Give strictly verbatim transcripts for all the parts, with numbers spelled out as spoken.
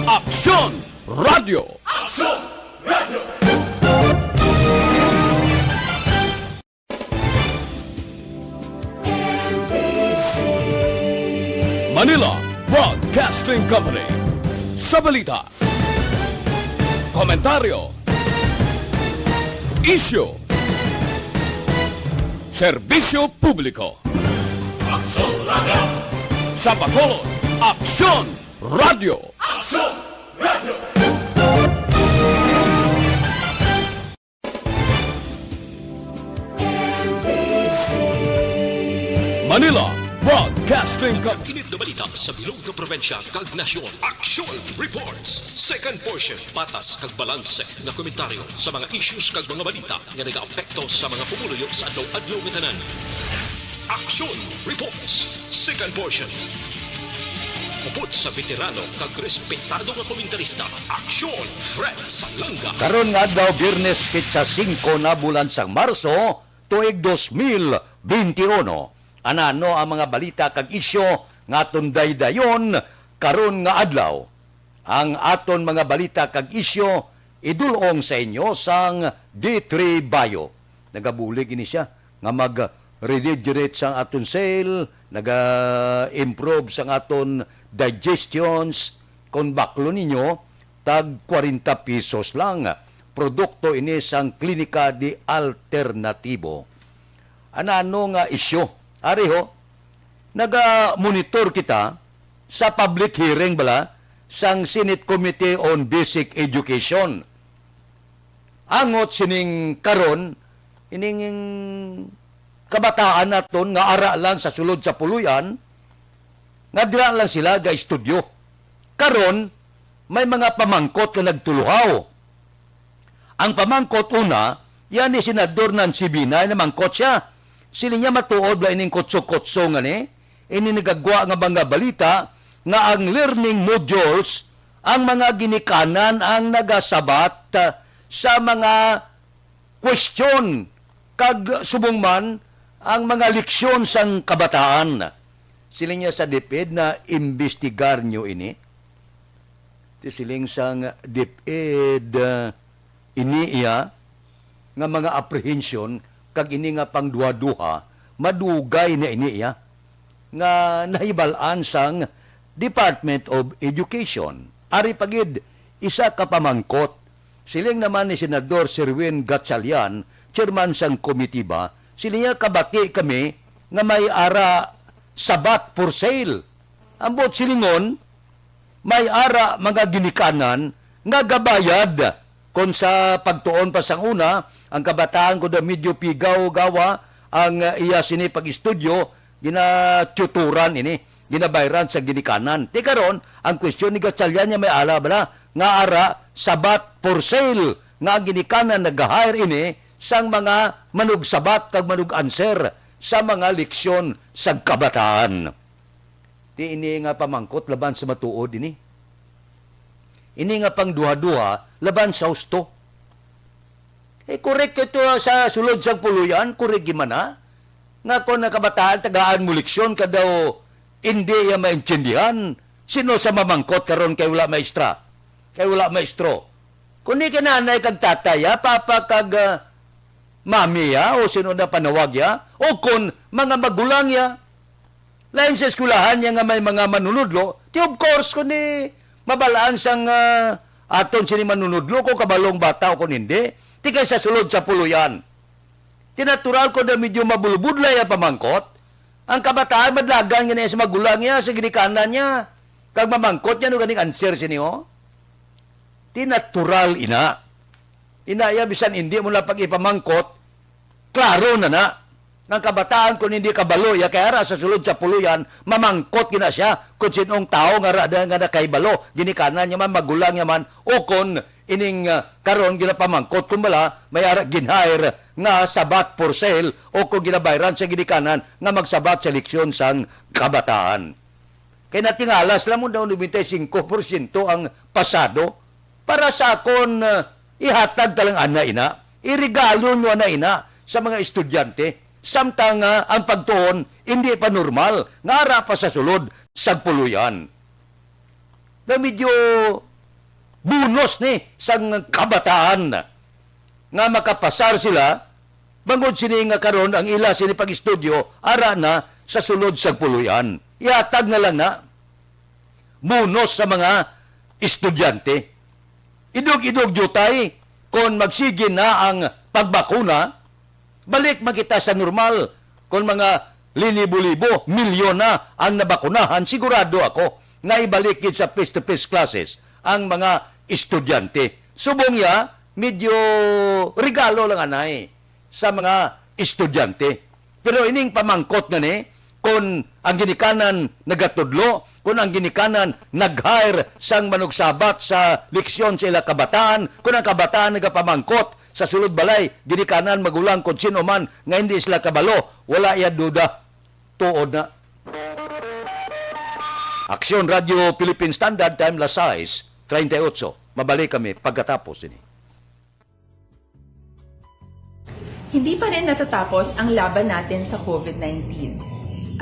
Aksyon Radio. Aksyon Radio. Manila Broadcasting Company. Sa balita, komentaryo, isyu, serbisyo publiko. Aksyon Radio. Sa Bacolod, Aksyon Radio. Aksyon Radio. Manila Broadcasting Company. Init na balita sa bilog nga probinsya kag nasyon. Aksyon Reports. Second portion, patas kag balanse nga komentaryo sa mga issues kag mga balita nga nagaapekto sa mga pumuluyo sa adlaw-adlaw nga tanan. Aksyon Reports, second portion. Upod sa veterano kag respetado nga komentarista, Aksyon Fred Salanga. Karon nga adlaw, Biyernes, petsa singko na bulan sang Marso, tuig dos mil benti uno. Anano ang mga balita kag isyu nga aton daydayon karon nga adlaw? Ang aton mga balita kag isyu idul-ong sa inyo sang D three Bio. Nagabulig ini sia nga mag-regenerate sang aton cell, naga-improve sang aton digestions. Kon baklo ninyo, tag kwarenta pesos lang. Produkto ini sang Klinika de Alternatibo. Anano nga isyu? Ari ho, naga-monitor kita sa public hearing bala sang Senate Committee on Basic Education. Angot sining karon, ining kabataan naton nga ara lang sa sulod sa puloy-an, nga dira lang sila ga-estudyo. Karon, may mga pamangkot nga nagtuluhaw. Ang pamangkot una, yan ni Senador Nancy Binay, namangkot siya. Siling niya, matuod ba ining kutso-kutso nga ni? Ini nagagwa nga mga balita nga ang learning modules, ang mga ginikanan ang nagasabat, ah, sa mga question kag subong man ang mga leksyon sang kabataan. Siling niya sa DepEd na imbestigar niyo ini. Ti siling sang DepEd, ah, ini iya nga mga apprehension kag ini nga pangduha-duha, madugay na ini iya nga nahibal-an sang Department of Education. Ari pa gid, isa ka pamangkot. Siling naman ni Senador Sherwin Gatchalian, chairman sang komitiba, siling niya, kabati kami nga may ara sabat for sale. Ambot silingon, may ara mga ginikanan nga gabayad. Kon sa pagtuon pa sang una, ang kabataan ko daw medyo pigaw gawa ang, uh, iya sini pag-estudyo, ginatutoran ini, ginabayran sa ginikanan. Ti karon, ang question ni Gatchalian niya, may ara bala nga ara sabat for sale nga ang ginikanan nag-hire ini sang mga manugsabat kag manug-answer sa mga leksyon sa kabataan. Ti ini nga pamangkot laban sa matuod ini. Ini nga pangduha-duha laban sa husto. Eh, korek ito sa sulod sang puloy-an, korek man na. Nga kon ang kabataan tagaan mo leksyon ka daw hindi iya maintindihan, sino sa mamangkot karon kay wala maestra? Kay wala maestro. Kung di kay nanay kag tatay, ha, papa kag, ah, mami, ha, o sino na panawag, ha, o kon mga magulang, ha. Lain sa eskwelahan niya nga may mga manunudlo, ti of course, kundi mabalaan sang, ah, aton sini manunudlo kung kabalong bata o kung hindi, ti kay sa sulod sa puloy-an. Ti natural ko na medyo mabulubudlay ang pamangkot. Ang kabataan madlagan nga niya sa magulang niya, sa ginikanan niya. Kag mamangkot niya, no ganing answer sini, oh? Ti natural ina. Ina iya, bisan hindi mo na pag-ipamangkot, klaro na na. Ang kabataan, kung hindi kabalo iya, kay ara sa sulod sa puloy-an, mamangkot gina siya kung sinong tao nga ra-, nga nakahibalo, ginikanan niya man, magulang niya man, o kung ining, ah, karon ginapamangkot kung bala may ara gin-hire nga sabat for sale o kung ginabayran sa ginikanan nga magsabat sa leksyon sang kabataan. Kay natingala sila mo daw nobenta y singko porsyento ang pasado. Para sa akon, ah, ihatag ta lang ana ina. Iregalo nyo ana ina sa mga estudyante. Samtang, ah, ang pagtuon hindi pa normal nga ara pa sa sulod sa puloy-an. Na medyo bonus ni sang kabataan nga makapasar sila, bangod sini nga karon ang ila sini pag-estudyo ara na sa sulod sa puloy-an. Ihatag na lang na bonus sa mga estudyante. Idog-idog diutay kon magsigi na ang pagbakuna, balik man kita sa normal. Kon mga linibo-libo, milyon na ang nabakunahan, sigurado ako nga ibalik gid sa face-to-face classes ang mga estudyante. Subong ya, medyo regalo lang anay sa mga estudyante. Pero ining pamangkot nga ni, kung ang ginikanan nagatudlo, kung ang ginikanan nag-hire sang manugsabat sa leksyon sa ila kabataan, kung ang kabataan nagapamangkot sa sulod balay, ginikanan magulang kung sino man nga hindi sila kabalo, wala iya duda. Tuod na. Aksyon Radio Philippine Standard Time, las sais treinta y ocho. Mabalik kami pagkatapos ini. Hindi pa rin natatapos ang laban natin sa COVID nineteen.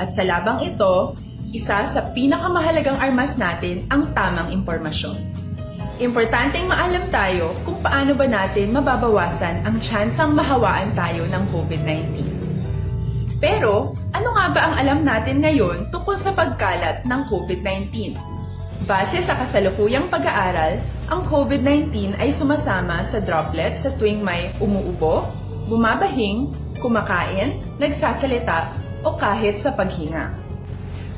At sa labang ito, isa sa pinakamahalagang armas natin ang tamang impormasyon. Importanteng maalam tayo kung paano ba natin mababawasan ang tsansang mahawaan tayo ng COVID nineteen. Pero, ano nga ba ang alam natin ngayon tungkol sa pagkalat ng COVID nineteen? Base sa kasalukuyang pag-aaral, ang COVID nineteen ay sumasama sa droplets sa tuwing may umuubo, bumabahing, kumakain, nagsasalita, o kahit sa paghinga.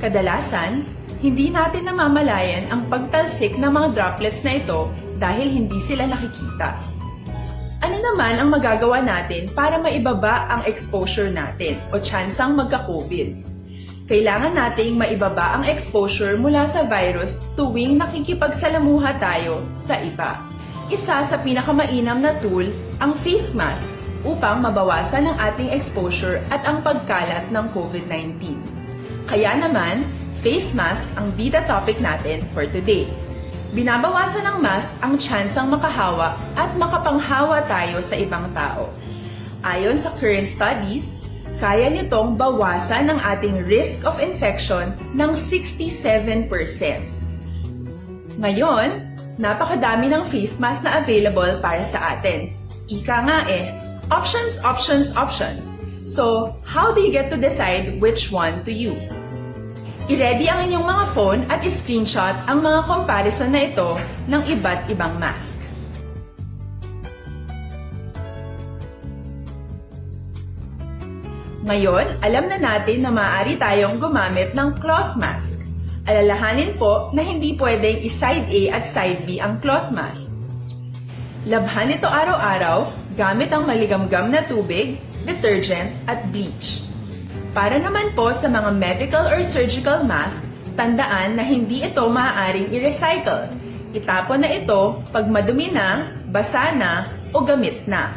Kadalasan, hindi natin namamalayan ang pagtalsik ng mga droplets na ito dahil hindi sila nakikita. Ano naman ang magagawa natin para maibaba ang exposure natin o tsansang magka-COVID? Kailangan nating maibaba ang exposure mula sa virus tuwing nakikipagsalamuha tayo sa iba. Isa sa pinakamainam na tool ang face mask upang mabawasan ang ating exposure at ang pagkalat ng COVID nineteen. Kaya naman, face mask ang bida topic natin for today. Binabawasan ng mask ang tsansang makahawa at makapanghawa tayo sa ibang tao. Ayon sa current studies, kaya nitong bawasan ang ating risk of infection ng sixty-seven percent. Ngayon, napakadami ng face mask na available para sa atin. Ika nga eh, options, options, options. So, how do you get to decide which one to use? I-ready ang inyong mga phone at i-screenshot ang mga comparison na ito ng iba't ibang mask. Ngayon, alam na natin na maaari tayong gumamit ng cloth mask. Alalahanin po na hindi pwedeng i-side A at side B ang cloth mask. Labhan ito araw-araw gamit ang maligamgam na tubig, detergent, at bleach. Para naman po sa mga medical or surgical mask, tandaan na hindi ito maaaring i-recycle. Itapon na ito pag madumi na, basa na, o gamit na.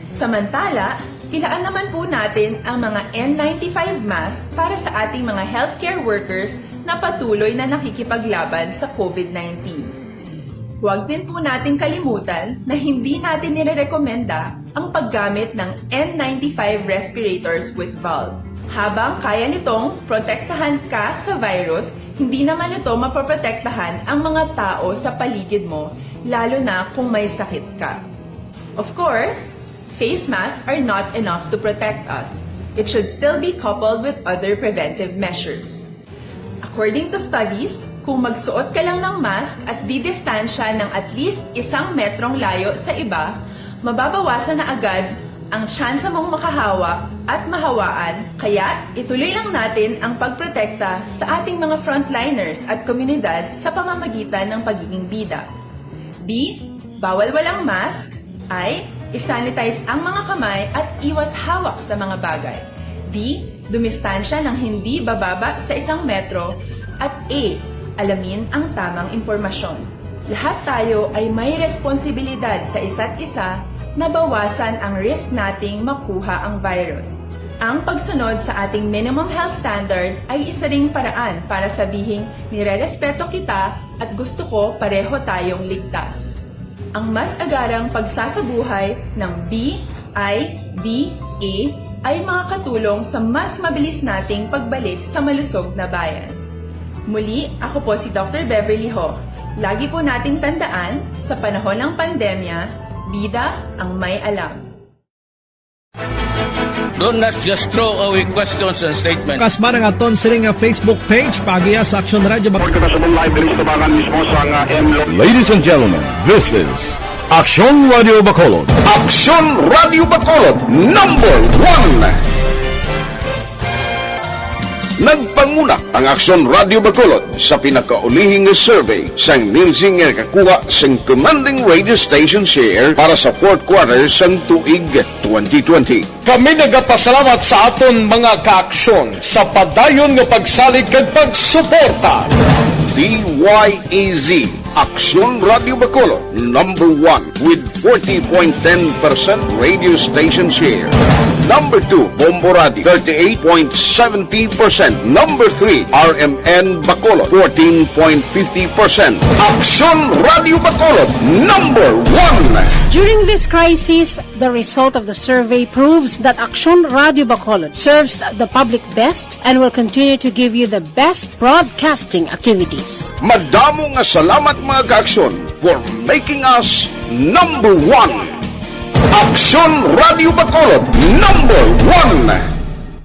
Samantala, ilaan naman po natin ang mga N ninety-five mask para sa ating mga healthcare workers na patuloy na nakikipaglaban sa COVID nineteen. Huwag din po nating kalimutan na hindi natin nirerekomenda ang paggamit ng N ninety-five respirators with valve. Habang kaya nitong protektahan ka sa virus, hindi naman ito mapoprotektahan ang mga tao sa paligid mo, lalo na kung may sakit ka. Of course, face masks are not enough to protect us. It should still be coupled with other preventive measures. According to studies, kung magsuot ka lang ng mask at didistansya ng at least isang metrong layo sa iba, mababawasan na agad ang tsansa mong makahawa at mahawaan, kaya ituloy lang natin ang pagprotekta sa ating mga frontliners at komunidad sa pamamagitan ng pagiging bida. B, bawal walang mask. I, i-sanitize ang mga kamay at iwas hawak sa mga bagay. D, dumistansya ng hindi bababa sa isang metro. At E, alamin ang tamang impormasyon. Lahat tayo ay may responsibilidad sa isa't isa na bawasan ang risk nating makuha ang virus. Ang pagsunod sa ating minimum health standard ay isa ring paraan para sabihing nirerespeto kita at gusto ko pareho tayong ligtas. Ang mas agarang pagsasabuhay ng B I D A ay makakatulong sa mas mabilis nating pagbalik sa malusog na bayan. Muli, ako po si Doctor Beverly Ho. Lagi po nating tandaan, sa panahon ng pandemya, bida ang may alam. Don't not just throw away questions and statements. Kasma nga aton sini nga Facebook page, paagiya sa Aksyon Radio Bacolod. Report ko na sa mong live diri sa Tabangan mismo sa nga M Lo- Ladies and gentlemen, this is Aksyon Radio Bacolod. Aksyon Radio Bacolod, number one. Nagpanguna ang Aksyon Radio Bacolod sa pinakaulihi nga survey sang Nielsen nga nakakuha sang commanding radio station share para sa fourth quarter sang tuig twenty twenty. Kami nagapasalamat sa aton mga kaaksyon sa padayon nga pagsalig kag pagsuporta. D Y E Z, Aksyon Radio Bacolod, number one with forty point ten percent radio station share. Number two, Bombo Radio, thirty-eight point seventy percent. Number three, R M N Bacolod, fourteen point fifty percent. Aksyon Radio Bacolod, number one. During this crisis, the result of the survey proves that Aksyon Radio Bacolod serves the public best and will continue to give you the best broadcasting activities. Madamo nga salamat, mga kaaksyon, for making us number one. Aksyon Radio Bacolod, number one.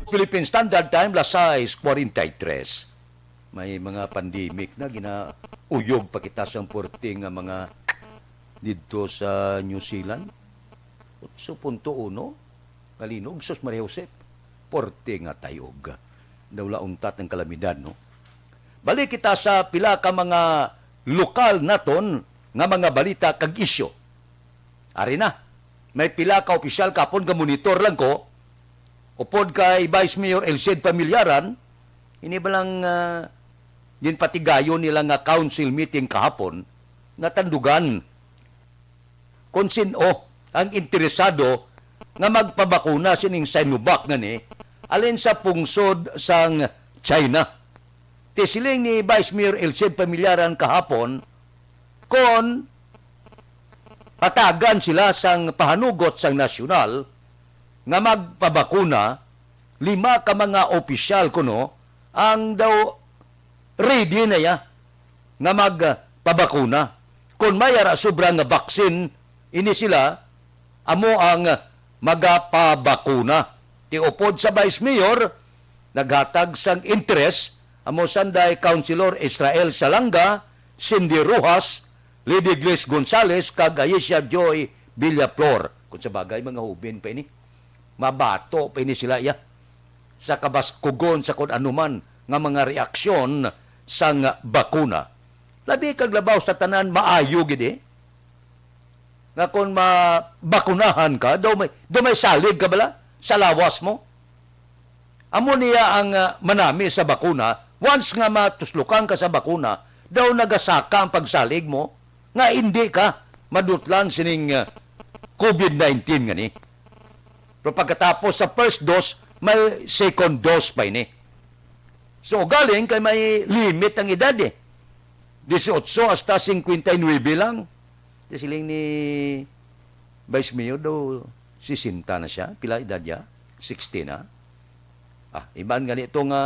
Philippine Standard Time, las sais cuarenta y tres. May mga pandemic na, ginauyog pa kita sang porte nga mga didto sa New Zealand. Otso punto uno, kalinog, sus, Maria Josep. Porte nga tayog. Daw la untat ang kalamidad, no? Balik kita sa pila ka mga lokal naton nga mga balita kag isyu. Ari na, may pila ka opisyal kahapon, ga-monitor lang ko. Upod kay Vice Mayor Elced Familiaran, ini ba lang, ah, ginpatigayon nila nga council meeting kahapon, natandugan kon sin-o ang interesado nga magpabakuna sining Sinovac ngani, alin sa pungsod sang China. Ti siling ni Vice Mayor Elced Familiaran kahapon, kon patagan sila sang pahanugot sang nasyonal nga magpabakuna, lima ka mga opisyal kuno ang daw ready na ya nga magpabakuna. Kon may ara sobra nga vaccine, ini sila amo ang magapabakuna. Ti upod sa Vice Mayor, naghatag sang interes amo sanday Councilor Israel Salanga, Cindy Rojas, Lady Grace Gonzales, kag Aisha Joy Villaflor. Kung sa bagay, mga hubin pa ini. Mabato pa ini sila, iya, sa kabaskugon sa kun anuman nga mga reaksyon sang bakuna. Labi kag labaw sa tanan, maayo gid, eh, nga kon mabakunahan ka, daw may, daw may salig ka bala sa lawas mo. Amo niya ang, ah, manami sa bakuna. Once nga matuslokan ka sa bakuna, daw nagasaka ang pagsalig mo nga indi ka madutlan sining, ah, covid nineteen ngani. Pero pagkatapos sa first dose, may second dose pa ini. So, galing kay may limit ang edad, eh. Dieciocho hasta cincuenta y nueve lang. Ti siling ni Vice Mayor daw, sesenta na siya. Pila edad niya? Sixty na. Ah, iban gani to nga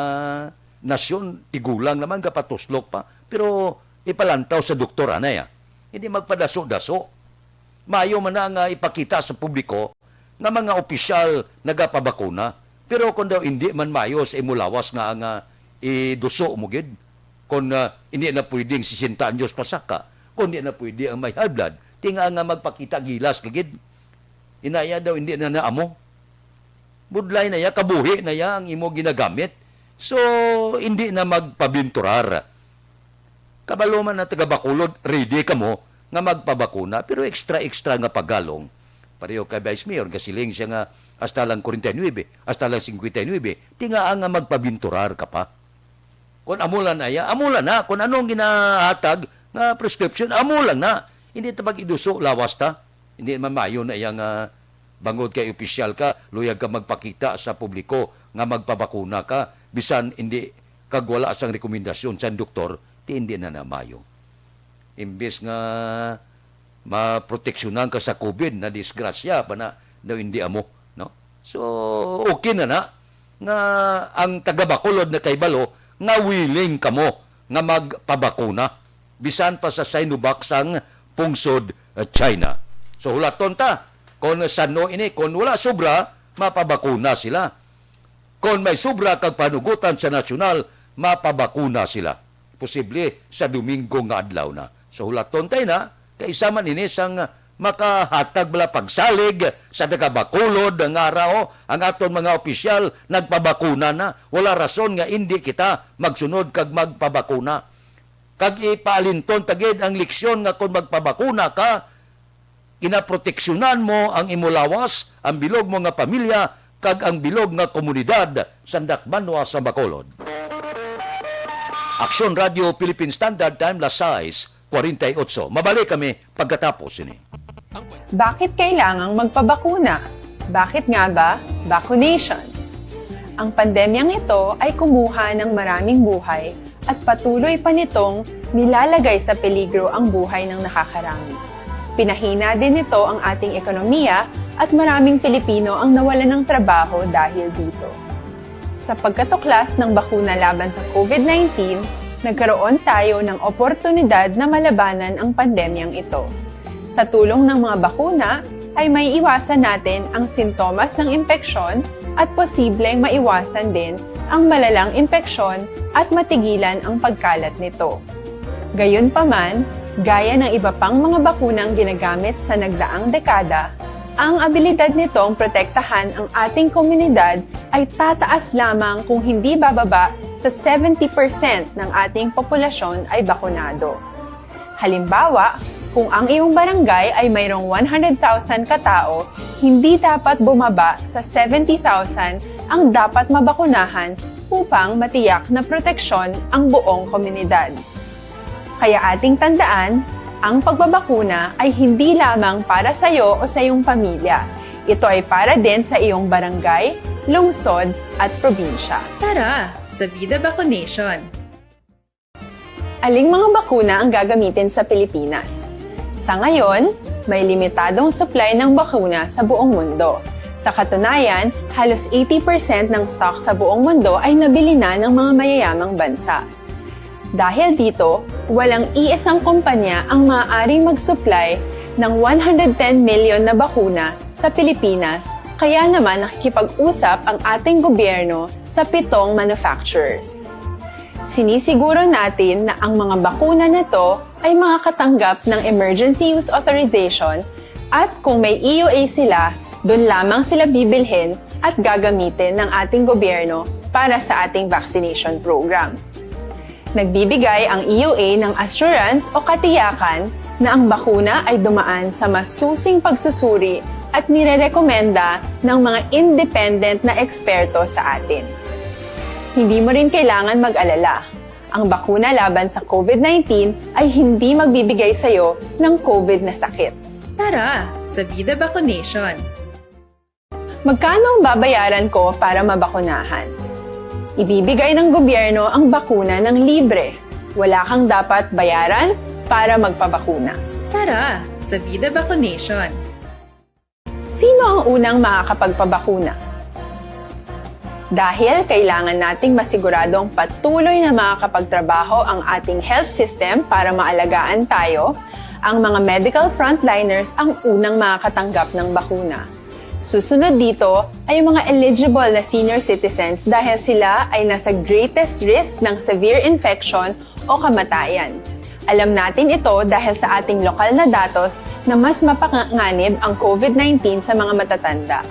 nasyon, tigulang naman, gapatuslok pa. Pero ipalantaw sa doktor, anay, ah. Hindi magpadaso-daso. Maayo man na nga ipakita sa publiko nga mga opisyal nagapabakuna. Pero kung daw hindi man maayo sa imo lawas nga ang, ah, iduso mo gid, kung, ah, hindi na pwedeng sesenta anyos pasaka, kung hindi na pwede ang may high blood, tinga nga magpakita gilas ka gid. Inaya daw hindi na naamo. Budlay na ya, kabuhi na ya ang imo ginagamit. So, hindi na magpabinturar. Kabalo man ang taga Bacolod, ready kamo nga magpabakuna, pero extra-extra nga pagalong. Pareho kay Vice Mayor, gasiling siya nga hasta lang forty-nine, hasta lang fifty-nine, tinga nga magpabinturar ka pa. Kung amo lang na ya, amo lang na. Kung ano ang ginahatag nga prescription, amo lang na. Hindi ta pag-iduso lawas ta. Hindi man maayo na iya nga bangod kay opisyal ka, luyag ka magpakita sa publiko nga magpabakuna ka, bisan hindi kag wala sang rekomendasyon sang doktor, ti hindi na na maayo. Imbes nga maproteksyonan ka sa covid, na disgrasya pa na daw hindi amo, no? So, okay na na nga ang taga Bacolod nakahibalo nga willing kamo nga magpabakuna. bisan pa sa Sinovac sang pungsod, eh, China. So, hulaton ta kon san-o ini, kon wala sobra, mapabakuna sila. Kon may sobra kag panugutan sa nasyonal, mapabakuna sila. Posible sa Domingo nga adlaw na. So, hulaton tayo na, kay isa man ini sang makahatag bala pagsalig sa taga Bacolod nga ara, "O, ang aton mga opisyal nagpabakuna na. Wala rason nga indi kita magsunod kag magpabakuna." Kag ipaalinton ta gid ang leksyon nga kon magpabakuna ka, ginaproteksyonan mo ang imo lawas, ang bilog mo nga pamilya, kag ang bilog nga komunidad sa Dakbanwa sa Bacolod. Aksyon Radio Philippine Standard Time, las sais cuarenta y ocho. Mabalik kami pagkatapos sini. Bakit kailangang magpabakuna? Bakit nga ba vaccination? Ang pandemyang ito ay kumuha ng maraming buhay at patuloy pa nitong nilalagay sa peligro ang buhay ng nakakarami. Pinahina din nito ang ating ekonomiya at maraming Pilipino ang nawalan ng trabaho dahil dito. Sa pagkatuklas ng bakuna laban sa COVID nineteen, nagkaroon tayo ng oportunidad na malabanan ang pandemyang ito. Sa tulong ng mga bakuna, ay maiiwasan natin ang sintomas ng impeksyon at posibleng maiwasan din ang malalang impeksyon at matigilan ang pagkalat nito. Gayunpaman, gaya ng iba pang mga bakunang ginagamit sa nagdaang dekada, ang abilidad nitong protektahan ang ating komunidad ay tataas lamang kung hindi bababa sa seventy percent ng ating populasyon ay bakunado. Halimbawa, kung ang iyong barangay ay mayroong one hundred thousand katao, hindi dapat bumaba sa seventy thousand ang dapat mabakunahan upang matiyak na proteksyon ang buong komunidad. Kaya ating tandaan, ang pagbabakuna ay hindi lamang para sa iyo o sa iyong pamilya. Ito ay para din sa iyong barangay, lungsod, at probinsya. Tara, sa Vida Vaccination! Aling mga bakuna ang gagamitin sa Pilipinas? Sa ngayon, may limitadong supply ng bakuna sa buong mundo. Sa katunayan, halos eighty percent ng stock sa buong mundo ay nabili na ng mga mayayamang bansa. Dahil dito, walang iisang kumpanya ang maaaring mag-supply ng one hundred ten million na bakuna sa Pilipinas, kaya naman nakikipag-usap ang ating gobyerno sa pitong manufacturers. Sinisiguro natin na ang mga bakuna na to ay makakatanggap ng emergency use authorization at kung may E U A sila, doon lamang sila bibilhin at gagamitin ng ating gobyerno para sa ating vaccination program. Nagbibigay ang E U A ng assurance o katiyakan na ang bakuna ay dumaan sa masusing pagsusuri at nirerekomenda ng mga independent na eksperto sa atin. Hindi mo rin kailangan mag-alala. Ang bakuna laban sa COVID nineteen ay hindi magbibigay sa iyo ng COVID na sakit. Tara, sa Vida Vaccination! Magkano ang babayaran ko para mabakunahan? Ibibigay ng gobyerno ang bakuna ng libre. Wala kang dapat bayaran para magpabakuna. Tara, sa Vida Vaccination! Sino ang unang makakapagpabakuna? Dahil kailangan nating masiguradong patuloy na makakapagtrabaho ang ating health system para maalagaan tayo, ang mga medical frontliners ang unang makakatanggap ng bakuna. Susunod dito ay ang mga eligible na senior citizens dahil sila ay nasa greatest risk ng severe infection o kamatayan. Alam natin ito dahil sa ating lokal na datos na mas mapanganib ang COVID nineteen sa mga matatanda.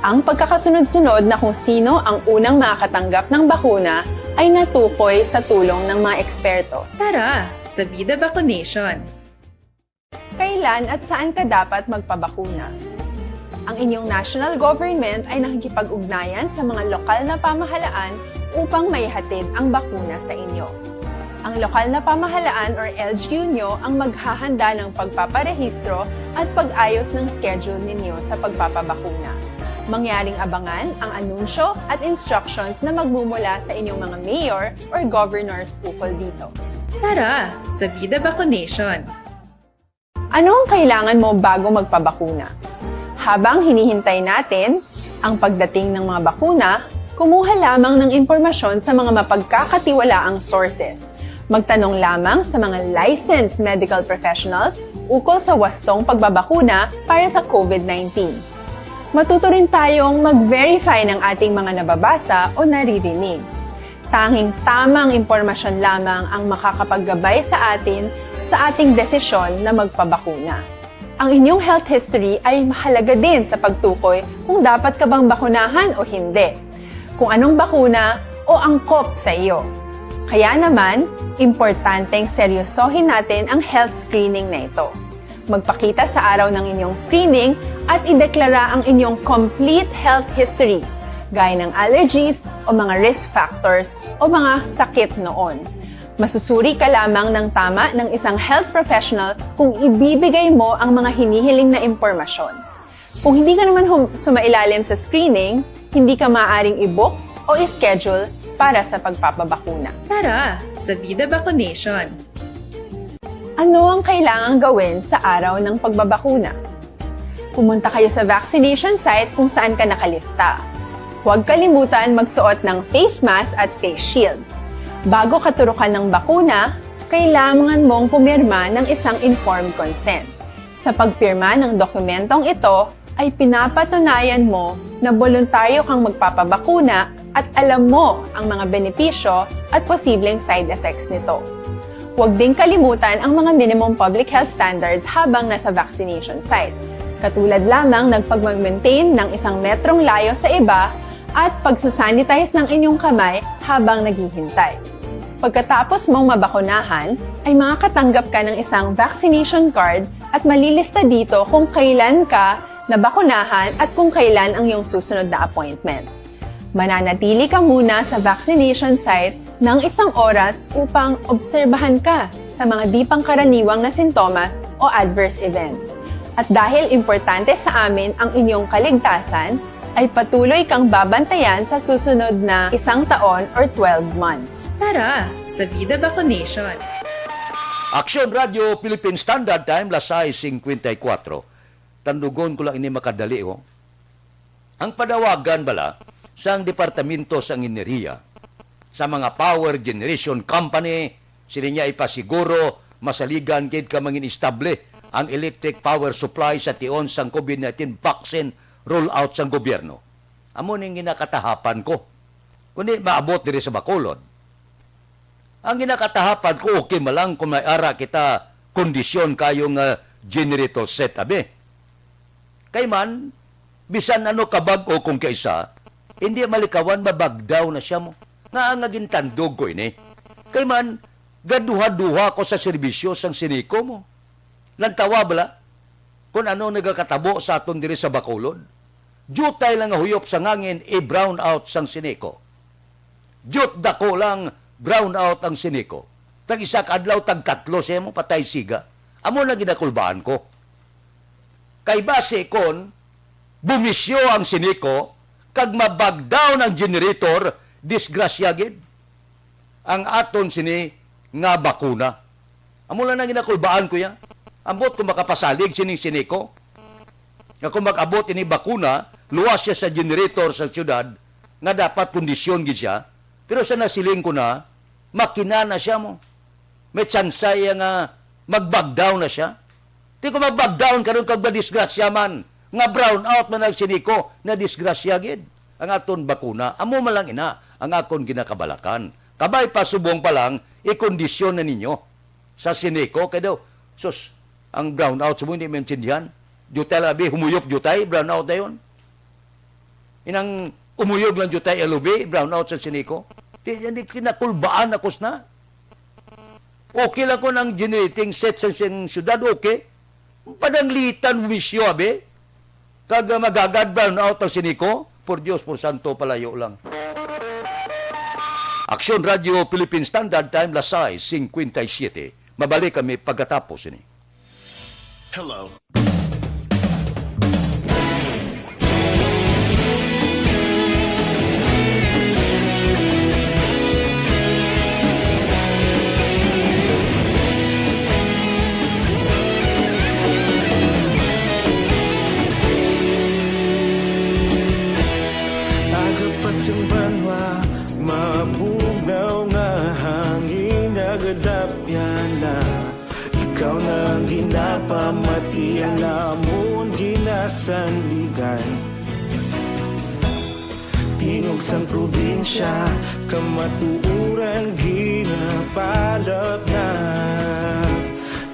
Ang pagkakasunod-sunod na kung sino ang unang makakatanggap ng bakuna ay natukoy sa tulong ng mga eksperto. Tara, sa Vida Vaccination! Kailan at saan ka dapat magpabakuna? Ang inyong national government ay nakikipag-ugnayan sa mga lokal na pamahalaan upang maihatid ang bakuna sa inyo. Ang lokal na pamahalaan or L G U nyo ang maghahanda ng pagpaparehistro at pag-ayos ng schedule ninyo sa pagpapabakuna. Mangyaring abangan ang anunsyo at instructions na magmumula sa inyong mga mayor or governors ukol dito. Tara, sa Vida Vaccination! Ano ang kailangan mo bago magpabakuna? Habang hinihintay natin ang pagdating ng mga bakuna, kumuha lamang ng impormasyon sa mga mapagkakatiwalaang sources. Magtanong lamang sa mga licensed medical professionals ukol sa wastong pagbabakuna para sa COVID nineteen. Matuto rin tayong mag-verify ng ating mga nababasa o naririnig. Tanging tamang impormasyon lamang ang makakapaggabay sa atin sa ating desisyon na magpabakuna. Ang inyong health history ay mahalaga din sa pagtukoy kung dapat ka bang bakunahan o hindi, kung anong bakuna o angkop sa iyo. Kaya naman, importanteng seryosohin natin ang health screening na ito. Magpakita sa araw ng inyong screening at ideklara ang inyong complete health history, gaya ng allergies o mga risk factors o mga sakit noon. Masusuri ka lamang ng tama ng isang health professional kung ibibigay mo ang mga hinihiling na impormasyon. Kung hindi ka naman hum- sumailalim sa screening, hindi ka maaaring i-book o i-schedule para sa pagpapabakuna. Tara sa Vida Vaccination! Ano ang kailangang gawin sa araw ng pagbabakuna? Pumunta kayo sa vaccination site kung saan ka nakalista. Huwag kalimutan magsuot ng face mask at face shield. Bago ka turukan ng bakuna, kailangan mong pumirma ng isang informed consent. Sa pagpirma ng dokumentong ito ay pinapatunayan mo na boluntaryo kang magpapabakuna at alam mo ang mga benepisyo at posibleng side effects nito. Huwag ding kalimutan ang mga minimum public health standards habang nasa vaccination site, katulad lamang ng pagmag-maintain ng isang metrong layo sa iba at pagsasanitize ng inyong kamay habang naghihintay. Pagkatapos mong mabakunahan, ay makakatanggap ka ng isang vaccination card at malilista dito kung kailan ka nabakunahan at kung kailan ang iyong susunod na appointment. Mananatili ka muna sa vaccination site ng isang oras upang obserbahan ka sa mga di pangkaraniwang na sintomas o adverse events. At dahil importante sa amin ang inyong kaligtasan, ay patuloy kang babantayan sa susunod na isang taon or twelve months. Tara sa Vida Vaccination! Aksyon Radio Philippine Standard Time, las sais cincuenta y cuatro. Tandugon ko lang ini makadali, ho. Ang panawagan bala sang Departamento sang Enerhiya sa mga power generation company, sini niya ipasiguro masaligan gid ka mangin-estable ang electric power supply sa tion sang COVID nineteen vaccine rollout sang gobyerno. Amo ning ginakatahapan ko. Kundi maabot diri sa Bacolod. Ang ginakatahapan ko, okay man lang kung may ara kita kondisyon kayo nga generator set, abi. Kay man, bisan ano kabag-o kung kaisa, hindi malikawan, mabagdaw na siya mo. Nga nga gintandog ko ini. Kay man, gaduha-duha ko sa serbisyo sang Sineco mo. Lantawa bala, kung ano nagakatabo sa aton diri sa Bacolod. Diutay lang nga huyop sa ngangin, i-brown out sang Sineco. Diut dako lang, brown out ang Sineco. Tag isa ka adlaw, tag tatlo siya mo, patay siga. Amo na ginakulbaan ko. Kay basi kon bumisyo ang Sineco, kag mabagdaw ang generator, disgrasya gid ang aton sini nga bakuna. Amo lang na ginakulbaan ko ya. Ambot kung makapasalig sining Sineco. Nga kung mag-abot ini bakuna, luwas siya sa generator sa siyudad, nga dapat kondisyon gid siya. Pero sa nasiling ko na, makina na siya mo. May tsansa iya nga mag-back down na siya. Di ko mag-back down karon kag madisgrasya man. Nga brown out man ang Sineco, na disgrasya gid. Ang aton bakuna, amo man lang ina ang akon ginakabalakan. Kabay pa subong pa lang, ikondisyon na ninyo sa Sineco, kay daw, sus, ang brown out sa mo, hindi maintindihan. Diutay lang, abi, humuyop diutay, brown out na yun. Inang umuyog lang diutay, L O B, brown out sa Sineco. Di, di, kinakulbaan ako sna. Okay lang kung ang generating set sa siyang syudad, okay. Pananglitan, wisyo, abi. Kag, ah, magagad brown out ang Sineco. Por Dios, por santo, palayo lang. Aksyon Radio Philippine Standard Time, las sais cincuenta y siete. Mabalik kami pagkatapos ini. Hello. Agap pa sing banwa, mabugnaw nga hangin, agad Pamati ang amon ginasandigan. Tingog sang probinsya, kamatuoran ginapalapnag.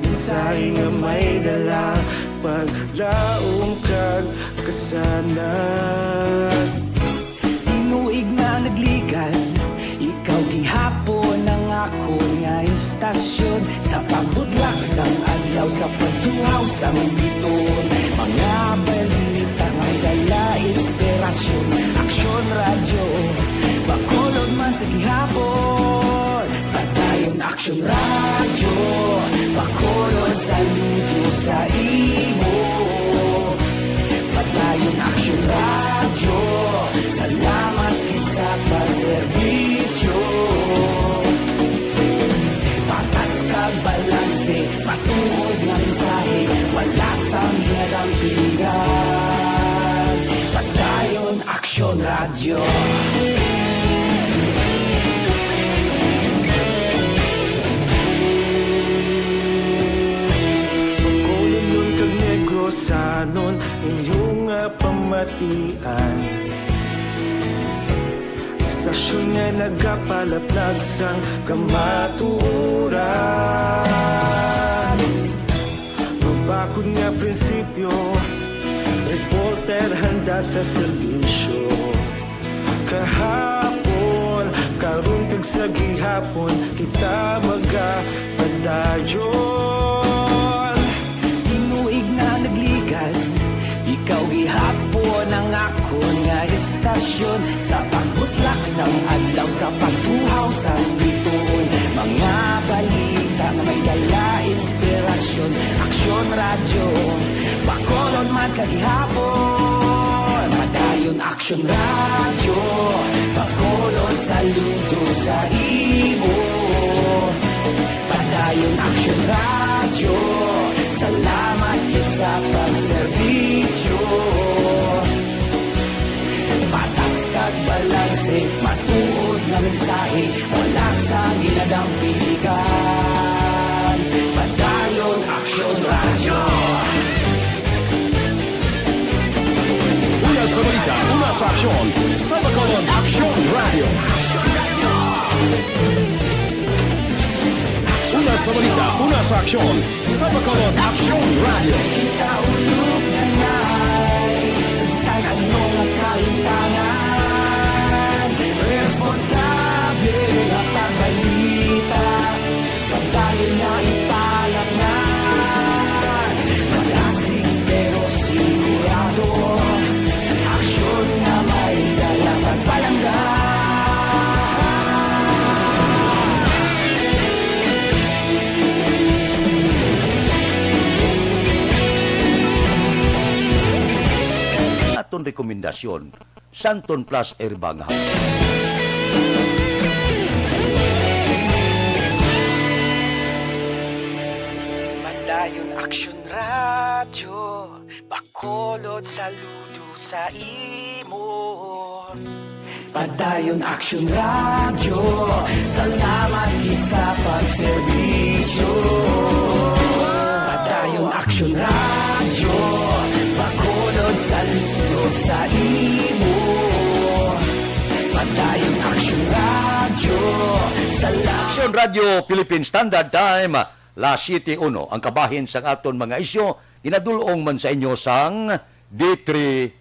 Mensahe nga may dala, paglaom kag kasanag. Tinuig nga nagligan, ikaw gihapon ang akon nga istasyon. Sa pagbutlak sang adlaw, sa pagtuhaw sang bituon, mga balita may dala inspirasyon. Aksyon Radyo, Bacolod man sa gihapon. Padayon Aksyon Radyo, Bacolod, saludo sa imo. Padayon Aksyon Radyo, salamat gid sa pagserbisyo. Patas kag balanse, matuod nga mensahe, wala sang ginadampigan. Padayon Aksyon Radyo. Bacolodnon kag Negrosanon, inyo nga pamatian. Istasyon nga nagapalaplag sang kamatuoran. Mabakod nga prinsipyo, reporter handa sa serbisyo. Kahapon, karon kag sa gihapon, kita magapadayon. Tinuig nga nagligan, ikaw gihapon ang akon nga istasyon. Sa pagbutlak sang adlaw, sa pagtuhaw sang bituon, mga balita nga may dala inspirasyon. Aksyon Radyo, Bacolod man sa gihapon. Padayon Aksyon Radyo, Bacolod, saludo sa imo. Padayon Aksyon Radyo, salamat gid sa pagserbisyo. Patas kag balanse, matuod nga mensahe, wala sang ginadampigan. Padayon Aksyon Radyo. Una sa balita, una sa aksyon, sa Bacolod Aksyon Radyo. Una sa balita, una sa aksyon, sa Bacolod Aksyon Radyo. Kita ulog na ngay, sa bisan ano nga kahimtangan, responsable nga pagbalita. Padayon nga ipalapngan, malasig pero sigurado. Aksyon nga may dala pagpalangga. Aton rekomendasyon. Santon Plus Herbang Hapon. Padayon Aksyon Radyo, Bacolod, saludo sa imo. Padayon Aksyon Radyo, salamat gid sa pagserbisyo. Padayon Aksyon Radyo, Bacolod, saludo sa imo. Padayon Aksyon Radyo, salamat. Aksyon Radyo Philippine Standard Time, las siete uno. Ang kabahin sang aton mga isyu, ginadul-ong man sa inyo sang D three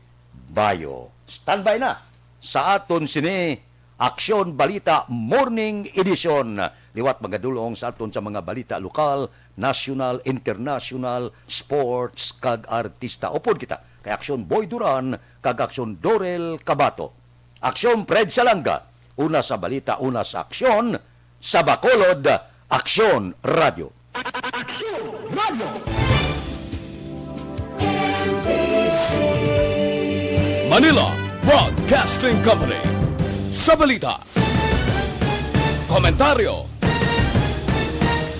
Bio. Standby na sa aton sini Aksyon Balita Morning Edition. Liwat magadul-ong sa aton sa mga balita lokal, nasyonal, internasyonal, sports, kag artista. Upod kita kay Aksyon Boy Duran kag Aksyon Dorel Cabato. Aksyon Fred Salanga, una sa balita, una sa aksyon, sa Bacolod, Aksyon Radyo. Aksyon Radyo. Manila Broadcasting Company. Sa balita, komentaryo,